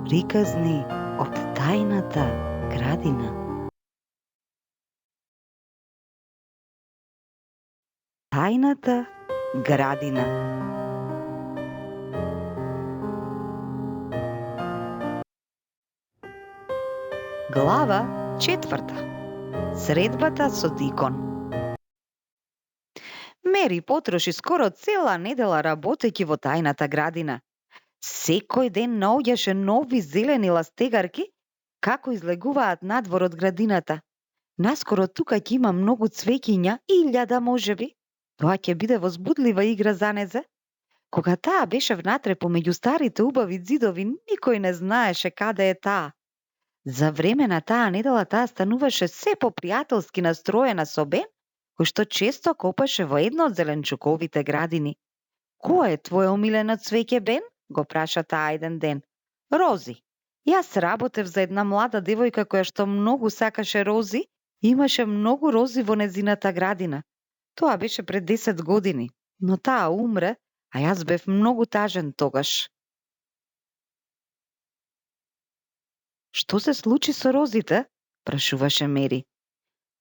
Приказни од тајната градина. Тајната градина. Глава 4. Средбата со Дикон. Мери потроши скоро цела недела работејќи во тајната градина. Секој ден наоѓаше нови зелени ластегарки како излегуваат надвор од градината. Наскоро тука ќе има многу цвеќиња, 1000 можеби. Тоа ќе биде возбудлива игра за незе. Кога таа беше внатре помеѓу старите убави ѕидови, никој не знаеше каде е таа. За време на таа недела таа стануваше се попријателски настроена со Бен, кој што често копаше во едно од зеленчуковите градини. Кој е твое омилено цвеќе, Бен? Го праша таа еден ден. Рози. Јас работев за една млада девојка која што многу сакаше рози и имаше многу рози во незината градина. Тоа беше пред 10 години, но таа умре, а јас бев многу тажен тогаш. Што се случи со розите? Прашуваше Мери.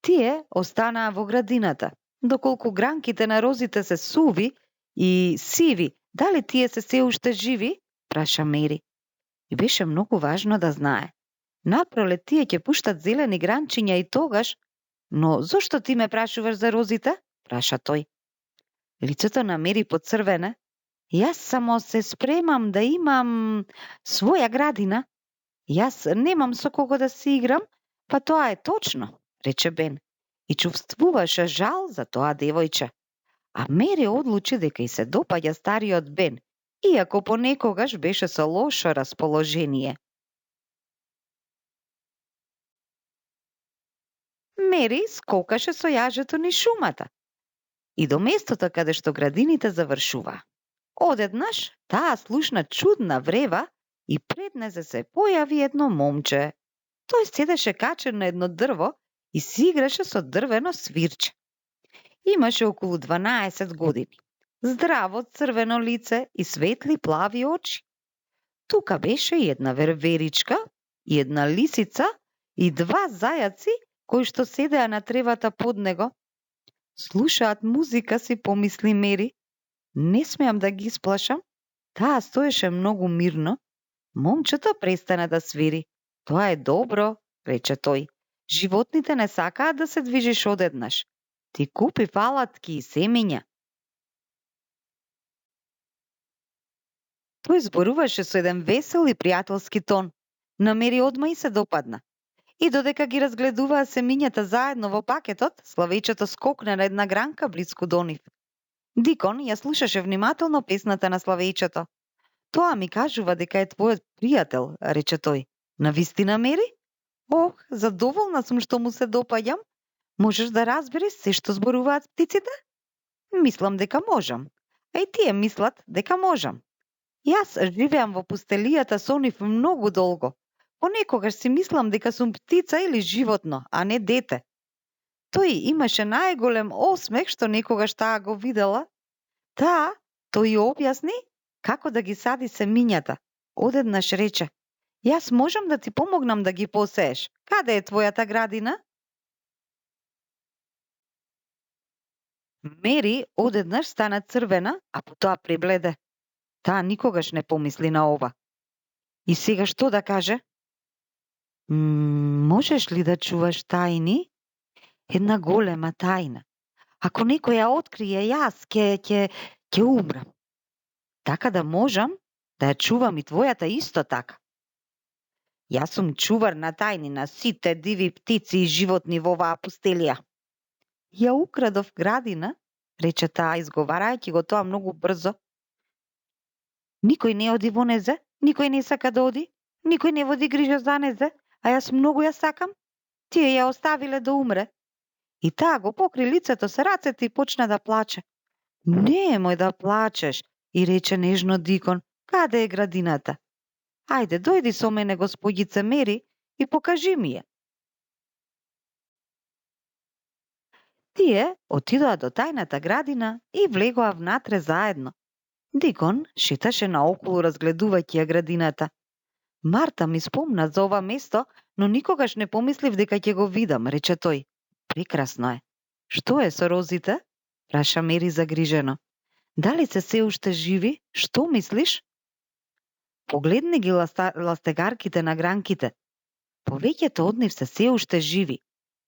Тие останаа во градината, доколку гранките на розите се суви и сиви. Дали тие се уште живи? Праша Мери. И беше многу важно да знае. Напролет тие ќе пуштат зелени гранчиња и тогаш, но зошто ти ме прашуваш за розите? Праша тој. Лицето на Мери поцрвене. Јас само се спремам да имам своја градина. Јас немам со кого да си играм, па тоа е точно, рече Бен. И чувствуваше жал за тоа девојче. А Мери одлучи дека и се допаѓа стариот Бен, иако понекогаш беше со лошо расположение. Мери скокаше со јажето низ шумата и до местото каде што градините завршува. Одеднаш таа слушна чудна врева и пред незе се појави едно момче. Тој седеше качен на едно дрво и си играше со дрвено свирче. Имаше околу 12 години. Здраво црвено лице и светли плави очи. Тука беше и една верверичка, и една лисица, и 2 зајаци кои што седеа на тревата под него. Слушаат музика, си помисли Мери. Не смеам да ги исплашам. Таа стоеше многу мирно. Момчето престана да свири. Тоа е добро, рече тој. Животните не сакаат да се движиш одеднаш. Ти купи палатки и семиња. Тој зборуваше со еден весел и пријателски тон. На Мери одма и се допадна. И додека ги разгледуваа семињата заедно во пакетот, Славејчето скокна на една гранка блиску до нив. Дикон ја слушаше внимателно песната на Славејчето. Тоа ми кажува дека е твојот пријател, рече тој. Навистина, Мери? Ох, задоволна сум што му се допаѓам. Можеш да разбереш се што зборуваат птиците? Мислам дека можам. А и тие мислат дека можам. Јас живеам во пустелијата со нив многу долго. Понекогаш си мислам дека сум птица или животно, а не дете. Тој имаше најголем осмех што некогаш таа го видела. Таа, тој ја објасни како да ги сади семињата. Одеднаш рече: Јас можам да ти помогнам да ги посееш. Каде е твојата градина? Мери одеднаш стана црвена, а потоа пребледе. Таа никогаш не помисли на ова. И сега што да каже? Можеш ли да чуваш тајни? Една голема тајна. Ако некој ја открие, јас ќе умрам. Така да можам да ја чувам и твојата исто така. Јас сум чувар на тајни на сите диви птици и животни во оваа пустелија. Ја украдов градина, рече таа, изговарајќи го тоа многу брзо. Никој не оди во незе, никој не сака да оди, никој не води грижа за незе, а јас многу ја сакам. Тие ја оставиле да умре. И таа го покри лицето со рацете и почна да плаче. Немој да плачеш, и рече нежно Дикон. Каде е градината? Ајде, дојди со мене, господице Мери, и покажи ми ја. Тие отидоа до тајната градина и влегоа внатре заедно. Дикон шеташе наоколу разгледувајќи ја градината. Марта ми спомна за ова место, но никогаш не помислив дека ќе го видам, рече тој. Прекрасно е. Што е со розите? Праша Мери загрижено. Дали се уште живи? Што мислиш? Погледни ги ластегарките на гранките. Повеќето од нив се уште живи.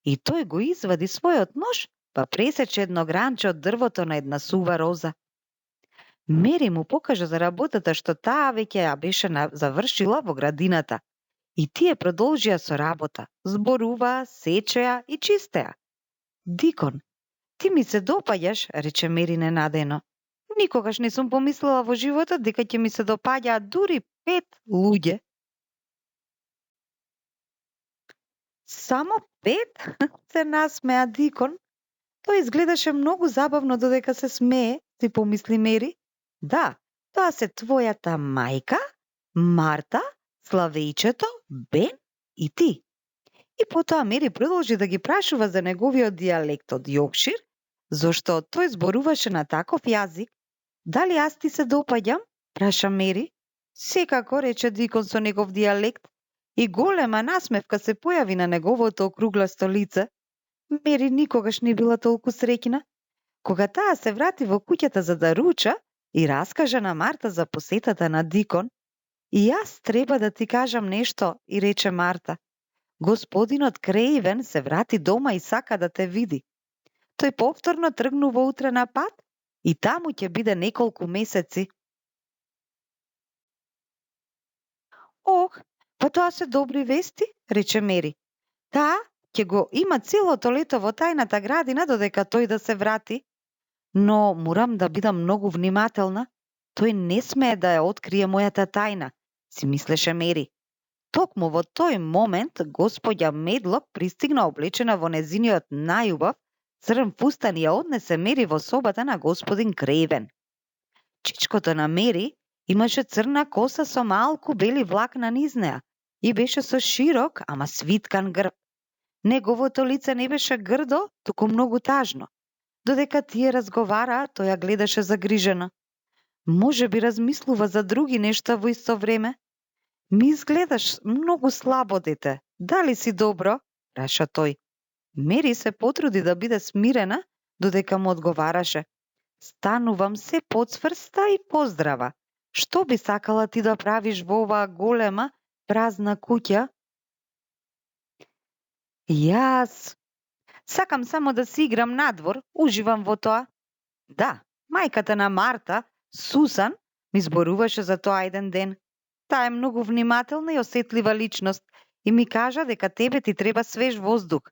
И тој го извади својот нож, па пресече едно гранче од дрвото на една сува роза. Мери му покажа за работата што таа веќе ја беше завршила во градината. И тие продолжија со работа, зборуваа, сечеа и чистеа. Дикон, ти ми се допаѓаш, рече Мери ненадено. Никогаш не сум помислила во животот дека ќе ми се допаѓаат дури 5 луѓе. Само 5? Се насмеа Дикон. Тој изгледаше многу забавно додека се смее, си помисли Мери. Да, тоа се твојата мајка, Марта, Славејчето, Бен и ти. И потоа Мери продолжи да ги прашува за неговиот дијалект од Јоркшир, зашто тој зборуваше на таков јазик. Дали јас ти се допаѓам? Праша Мери. Секако, рече Дикон со негов дијалект, и голема насмевка се појави на неговото округласто лице. Мери никогаш не била толку среќна. Кога таа се врати во куќата за да руча и раскажа на Марта за посетата на Дикон, и јас треба да ти кажам нешто, и рече Марта. Господинот Креивен се врати дома и сака да те види. Тој повторно тргнува утре на пат и таму ќе биде неколку месеци. Ох, па тоа се добри вести, рече Мери. Таа ќе го има целото лето во тајната градина додека тој да се врати. Но морам да бидам многу внимателна. Тој не смее да ја открие мојата тајна, си мислеше Мери. Токму во тој момент господја Медлок пристигна облечена во незиниот најубав црн фустан и ја однесе Мери во собата на господин Креивен. Чичкото на Мери имаше црна коса со малку бели влакна низ неа и беше со широк, ама свиткан грб. Неговото лице не беше грдо, туку многу тажно. Додека тие разговараа, тој ја гледаше загрижено. Може би размислува за други нешта во исто време. Ми изгледаш многу слабо, дете. Дали си добро? Праша тој. Мери се потруди да биде смирена, додека му одговараше. Станувам се поцврста и поздрава. Што би сакала ти да правиш во оваа голема, празна куќа? Јас сакам само да си играм надвор, уживам во тоа. Да, мајката на Марта, Сусан, ми зборуваше за тоа еден ден. Таа е многу внимателна и осетлива личност и ми кажа дека тебе ти треба свеж воздух.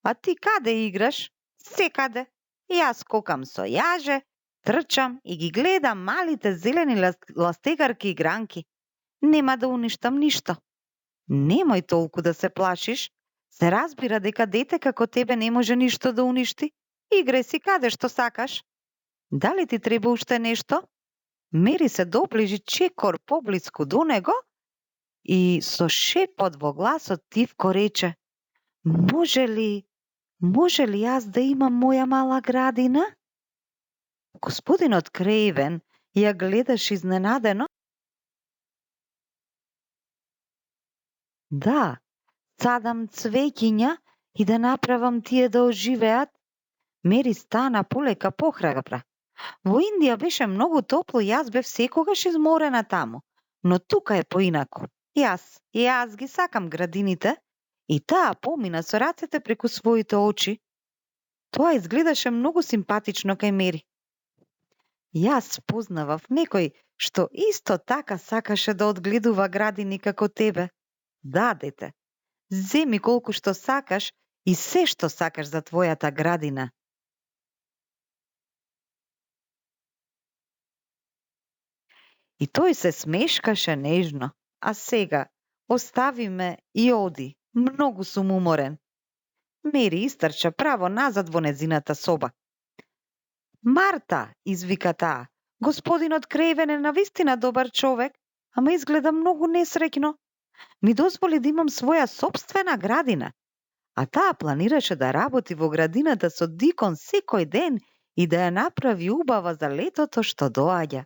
А ти каде играш? Секаде. Јас скокам со јаже, трчам и ги гледам малите зелени ластегарки и гранки. Нема да уништам ништо. Немој толку да се плашиш. Се разбира дека дете како тебе не може ништо да уништи. Играј си каде што сакаш. Дали ти треба уште нешто? Мери се доближи чекор поблиску до него и со шепот во гласот тивко рече: Може ли јас да имам моја мала градина? Господинот Креивен ја гледаш изненадено. Да, садам цвеќиња и да направам тие да оживеат. Мери стана полека похрабра. Во Индија беше многу топло и јас бев секогаш изморена таму, но тука е поинаку. Јас ги сакам градините, и таа помина со рацете преку своите очи. Тоа изгледаше многу симпатично кај Мери. Јас познавав некој што исто така сакаше да одгледува градини како тебе. Да, дете, земи колку што сакаш и се што сакаш за твојата градина. И тој се смешкаше нежно. А сега, остави ме и оди. Многу сум уморен. Мери истрча право назад во незината соба. Марта, извика таа, господинот Креивен е навистина добар човек, ама изгледа многу несреќно. Ми дозволи да имам своја собствена градина. А таа планираше да работи во градината со Дикон секој ден и да ја направи убава за летото што доаѓа.